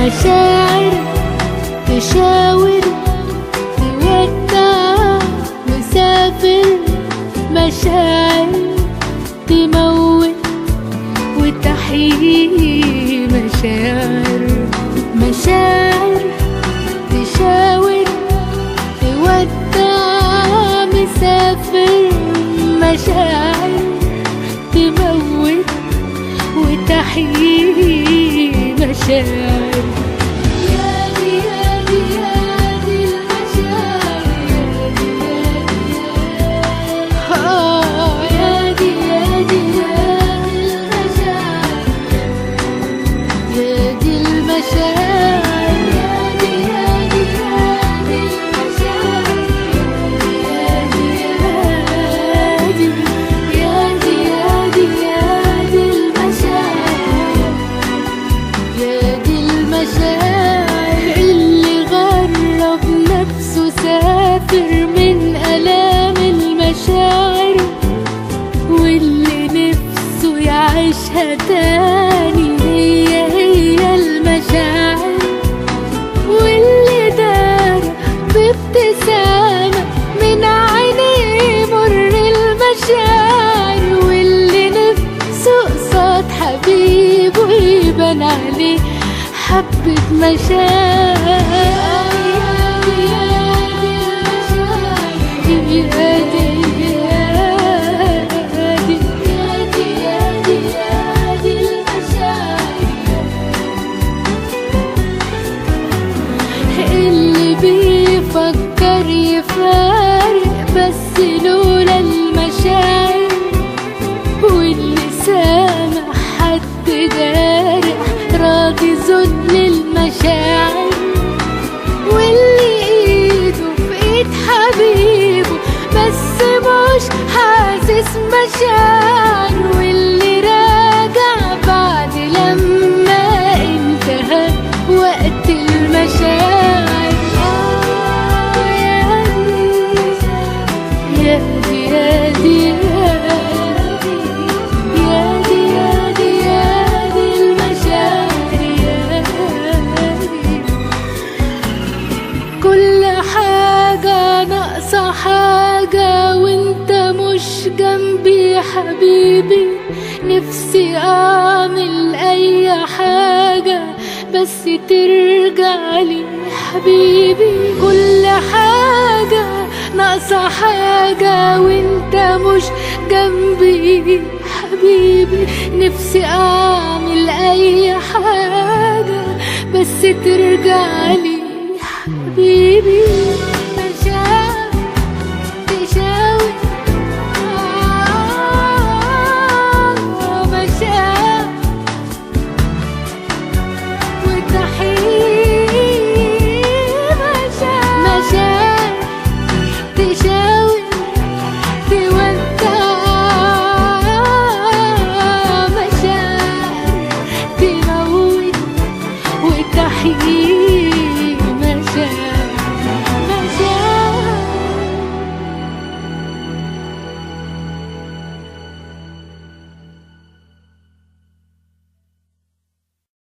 مشاعر تشاور تودع مسافر، مشاعر تموت وتحيي، مشاعر مشاعر تشاور تودع مسافر، مشاعر تموت وتحيي، مشاعر. يا دي يا دي يا دي المشاعر، يا دي يا دي يا دي يا دي يا دي المشاعر، يا دي المشاعر، يا دي يا دي يا دي المشاعر، يا دي يا دي يا دي يا دي يا دي المشاعر، يا دي المشاعر. اللي غرب نفسه سافر من آلام المشاعر، واللي نفسه يعيشها تاني هي هي المشاعر، واللي دار بابتسامة من عينيه مر المشاعر، واللي نفسه قصاد حبيبه يبان عليه حبة مشاعر. يا دي يا دي يا دي يا دي يا دي المشاعر، اللي بيفكر يفارق بس لولا المشاعر، واللي سامع حد جارح راضي ذل المشاعر، واللي ايده في ايد حبيبه بس مش حاسس مشاعر، واللي راجع بعد لما انتهى وقت المشاعر. يا دي يا دي يا دي يا دي يا دي المشاعر، يا دي كل حاجة ناقصة حاجة وانت مش جنبي يا حبيبي، نفسي اعمل اي حاجة بس ترجع لي حبيبي، كل حاجة ناقصة حاجة وانت مش جنبي حبيبي، نفسي اعمل اي حاجة بس ترجع لي حبيبي. مشاعر تشاور مشاعر وتحيي، مشاعر تشاور تودع، مشاعر تموت وتحيي، مشاعر.